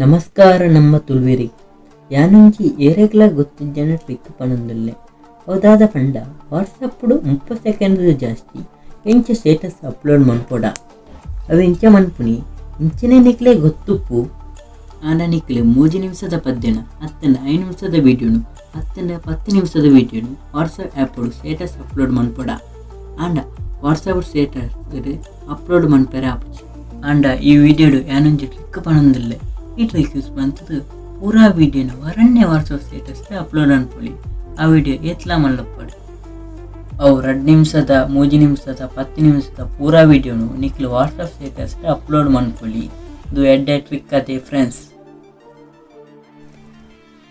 ನಮಸ್ಕಾರ ನಮ್ಮ ತುಳುವೆರೆ, ಯಾನೊಂಜಿ ಏರೆಗ್ಲ ಗೊತ್ತಿಜ್ಜನ ಟ್ರಿಕ್ ಪನೊಂದುಲ್ಲೆ. ಅವು ಪಂಡ ವಾಟ್ಸಪ್ಪುಡು 30 ಸೆಕೆಂಡ್ ಜಾಸ್ತಿ ಎಂಚ ಸ್ಟೇಟಸ್ ಅಪ್ಲೋಡ್ ಮನ್ಪೊಡ, ಅವು ಎಂಚ ಮನ್ಪುನಿ ಇಂಚನೆ ನಿಕ್ಲೆ ಗೊತ್ತುಪ್ಪು. ಆಂಡ ನಿಕ್ಲೆ 3 ನಿಮಿಷದ ಪದ್ಯನ ಅತ್ತಂಡ 5 ನಿಮಿಷದ ವಿಡಿಯೋನು ಅತ್ತಂಡ 10 ನಿಮಿಷದ ವಿಡಿಯೋನು ವಾಟ್ಸಪ್ ಆ್ಯಪುಡು ಸ್ಟೇಟಸ್ ಅಪ್ಲೋಡ್ ಮನ್ಪೊಡ. ಆಂಡ ವಾಟ್ಸಪ್ ಸ್ಟೇಟಸ್ ಅಪ್ಲೋಡ್ ಮನ್ಪೆರೆ ಆಪುಜಿ. ಆಂಡ ಈ ವಿಡಿಯೋಡು ಯಾನೊಂಜಿ ಟ್ರಿಕ್ ಪನೊಂದುಲ್ಲೆ. ಈ ಟ್ರಿಕ್ ಯೂಸ್ ಮಂತುದು ಪೂರಾ ವಿಡಿಯೋನ ವರನ್ನೇ ವಾಟ್ಸಪ್ ಸ್ಟೇಟಸ್ ಅಪ್ಲೋಡ್ ಅನ್ಪೊಲಿ. ಆ ವಿಡಿಯೋ ಏತ್ಲಾ ಮಲ್ಲಪ್ಪಡು. ಅವು 2 ನಿಮಿಷದ 3 ನಿಮಿಷದ 10 ನಿಮಿಷದ ಪೂರಾ ವಿಡಿಯೋನು ನಿಕ್ಲು ವಾಟ್ಸಪ್ ಸ್ಟೇಟಸ್ ಅಪ್ಲೋಡ್ ಮನ್ಪೊಲಿ. ಇದು ಎಡ್ಡೆ ಟ್ರಿಕ್ ಅದೇ ಫ್ರೆಂಡ್ಸ್.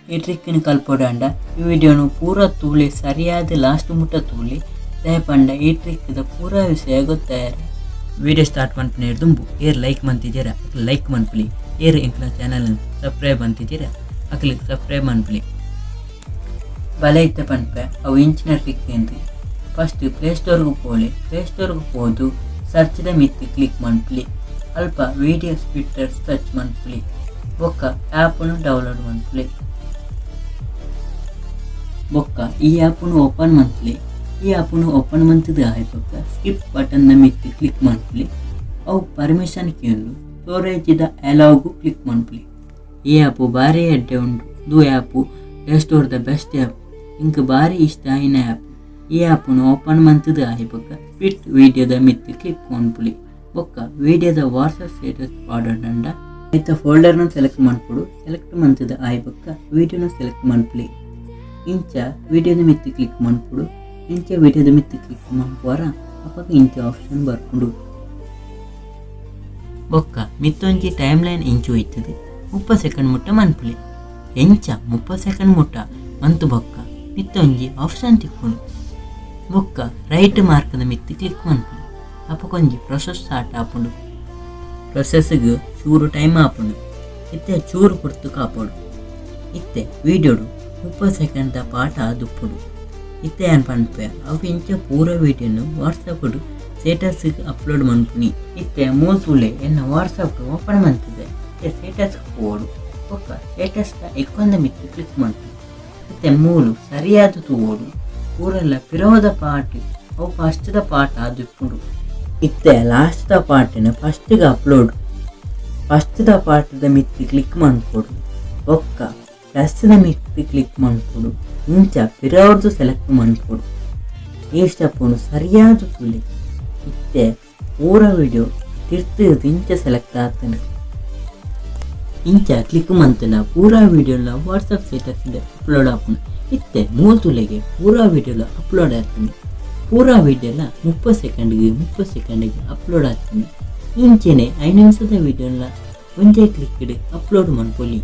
ಈ ಟ್ರಿಕ್ನ ಕಲ್ಪೊಡಾಂಡ ಈ ವಿಡಿಯೋನು ಪೂರಾ ತೂಲೆ, ಸರಿಯಾದ ಲಾಸ್ಟ್ ಮುಟ್ಟ ತೂಲೆ. ದಯಪಂಡ ಈ ಟ್ರಿಕ್ದ ಪೂರಾ ವಿಷಯ ಗೊತ್ತಾಯರ. ವಿಡಿಯೋ ಸ್ಟಾರ್ಟ್ ಮನ್ಪುನ ದುಂಬು ಏರ್ ಲೈಕ್ ಮಂತಿದ್ದೀರ ಅಕ್ಲು ಲೈಕ್ ಮನ್ಪುಲಿ, ಏರ್ ಎಂಕ್ಲ ಚಾನಲ್ ಸಬ್ಸ್ಕ್ರೈಬ್ ಅಂತಿದ್ದೀರ ಅಕ್ಲು ಸಬ್ಸ್ಕ್ರೈಬ್ ಮನ್ಪುಲಿ. ಬಲ ಇತ್ತ ಪನ್ಪೆ ಅವು ಇಂಚಿನ ಟ್ರಿಕ್ ಎಂದು. ಫಸ್ಟ್ ಪ್ಲೇಸ್ಟೋರ್ಗೆ ಪೋಲೆ. ಪ್ಲೇಸ್ಟೋರ್ಗೆ ಪೋದು ಸರ್ಚ್ದ ಮಿತ್ತ್ ಕ್ಲಿಕ್ ಮನ್ಪುಲಿ. ಅಲ್ಪ ವಿಡಿಯೋ ಸ್ಪ್ಲಿಟ್ಟರ್ ಸರ್ಚ್ ಮನ್ಪುಲಿ. ಬೊಕ್ಕ ಆ್ಯಪ್ನು ಡೌನ್ಲೋಡ್ ಮನ್ಪುಲಿ. ಬೊಕ್ಕ ಈ ಆ್ಯಪ್ನು ಓಪನ್ ಮನ್ಪುಲಿ. ಈ ಆ್ಯಪ್ನು ಓಪನ್ ಮಂತದ ಆಯ್ ಬೊಕ್ಕ ಸ್ಕಿಪ್ ಬಟನ್ ದ ಮಿತ್ತ್ ಕ್ಲಿಕ್ ಮನ್ಪುಲಿ. ಅವು ಪರ್ಮಿಷನ್ ಕೇಂದು ಸ್ಟೋರೇಜ್ದ ಅಲೌಗು ಕ್ಲಿಕ್ ಮನ್ಪುಲಿ. ಈ ಆ್ಯಪು ಭಾರಿ ಎಡ್ಡೆ ಉಂಡು. ಇದು ಆ್ಯಪು ಪ್ಲೇಸ್ಟೋರ್ದ ಬೆಸ್ಟ್ ಆ್ಯಪ್. ಇಂಕ್ ಭಾರಿ ಇಷ್ಟ ಆಯಿನ ಆ್ಯಪ್. ಈ ಆ್ಯಪ್ನು ಓಪನ್ ಮಂತದ ಆಯ್ ಬೊಕ್ಕ ಸ್ಪ್ಲಿಟ್ ವಿಡಿಯೋದ ಮಿತ್ತ್ ಕ್ಲಿಕ್ ಮನ್ಪುಲಿ. ಬೊಕ್ಕ ವಿಡಿಯೋದ ವಾಟ್ಸಪ್ ಸ್ಟೇಟಸ್ ಪಾಡೊಂಡ ಐತ ಫೋಲ್ಡರ್ನ ಸೆಲೆಕ್ಟ್ ಮನ್ಪೊಡು. ಸೆಲೆಕ್ಟ್ ಮಂತದ ಆಯ್ ಬೊಕ್ಕ ವಿಡಿಯೋನ ಸೆಲೆಕ್ಟ್ ಮನ್ಪುಲಿ. ಇಂಚ ವಿಡಿಯೋದ ಮಿತ್ತ್ ಕ್ಲಿಕ್ ಮನ್ಪೊಡು. ಇಂಚ ವಿಡಿಯೋದ ಮಿತ್ತ್ ಕ್ಲಿಕ್ ಮನ್ಪುವರ ಅಪಗ ಇಂಚ ಆಪ್ಷನ್ ಬರ್ಪುಂಡು. ಬೊಕ್ಕ ಮಿತ್ತೊಂಜಿ ಟೈಮ್ ಲೈನ್ ಇಂಚು ಹೋಯ್ತದೆ. 30 ಸೆಕೆಂಡ್ ಮುಟ್ಟ ಮನ್ಪುಲಿ. ಎಂಚ 30 ಸೆಕೆಂಡ್ ಮುಟ್ಟ ಮಂತು ಬೊಕ್ಕ ಮಿತ್ತೊಂಜಿ ಆಪ್ಷನ್ ತಿಕ್ಕುಂಡು. ಬೊಕ್ಕ ರೈಟ್ ಮಾರ್ಕ್ದ ಮಿತ್ತ್ ಕ್ಲಿಕ್ ಮನ್ಪುಲಿ. ಅಪಗೊಂಜಿ ಪ್ರೊಸೆಸ್ ಸ್ಟಾರ್ಟ್ ಆಪುಂಡು. ಪ್ರೊಸೆಸ್ಗ್ ಚೂರು ಟೈಮ್ ಆಪುಂಡು. ಇತ್ತೆ ಚೂರು ಪೊರ್ತು ಕಾಪೊಡು. ಇತ್ತೆ ವಿಡಿಯೋಡು 30 ಸೆಕೆಂಡ್ದ ಪಾಠ ದುಪ್ಪುಡು. ಇತ್ತೆ ಯಾನ್ ಪನ್ಪೆ ಅವು ಇಂಚ ಪೂರ ವಿಡಿಯೋನು ವಾಟ್ಸಪ್ ಸ್ಟೇಟಸ್ ಅಪ್ಲೋಡ್ ಮನ್ಪುನಿ. ಇತ್ತೆ ಮೂಲ್ ತೂಲೆ, ಎನ್ನ ವಾಟ್ಸಪ್ ಓಪನ್ ಮಂತಿದೆ. ಇತ್ತೆ ಸ್ಟೇಟಸ್ ಪೋಡು. ಬೊಕ್ಕ ಸ್ಟೇಟಸ್ ಐಕಾನ್ದ ಮಿತ್ತ್ ಕ್ಲಿಕ್ ಮನ್ಪುಲಿ. ಇತ್ತೆ ಮೂಲು ಸರಿಯಾದ ತೂವೊಡು, ಪೂರೆಲ್ಲ ಪಿರವುದ ಪಾರ್ಟ್ ಅವು ಫಸ್ಟ್ದ ಪಾರ್ಟ್ ಆದಿಪ್ಪುಂಡು. ಇತ್ತೆ ಲಾಸ್ಟ್ದ ಪಾರ್ಟಿನ ಫಸ್ಟ್ಗೆ ಅಪ್ಲೋಡ್ ಫಸ್ಟ್ದ ಪಾರ್ಟ್ದ ಮಿತ್ತ್ ಕ್ಲಿಕ್ ಮನ್ಪೊಡು. ಬೊಕ್ಕ ಪ್ಲಸ್ದ ಮಿತ್ತ್ ಕ್ಲಿಕ್ ಮನ್ಪೊಡು. ಇಂಚ ಪಿರವುರ್ದು ಸೆಲೆಕ್ಟ್ ಮನ್ಪೊಡು. ಈ ಸ್ಟೆಪ್ಪುನು ಸರಿಯಾದ ತೂಲೆ. ಇತ್ತೆ ಪೂರ ವಿಡಿಯೋ ತಿರ್ತು ಇಂಚ ಸೆಲೆಕ್ಟ್ ಆತಂಡು. ಇಂಚ ಕ್ಲಿಕ್ ಮಂತನ ಪೂರಾ ವಿಡಿಯೋಲ ವಾಟ್ಸಪ್ ಸ್ಟೇಟಸ್ ಅಪ್ಲೋಡ್ ಆಪುಂಡು. ಇತ್ತೆ ಮೂಲ್ ತೂಲೆಗೆ, ಪೂರಾ ವಿಡಿಯೋಲ ಅಪ್ಲೋಡ್ ಆತಂಡು. ಪೂರಾ ವಿಡಿಯೋಲ 30 ಸೆಕೆಂಡ್ಗೆ 30 ಸೆಕೆಂಡ್ಗೆ ಅಪ್ಲೋಡ್ ಆತಂಡು. ಇಂಚೆನೆ 5 ನಿಮಿಷದ ವಿಡಿಯೋಲ ಒಂಜೇ ಕ್ಲಿಕ್ ಅಪ್ಲೋಡ್ ಮನ್ಪೊಲಿ.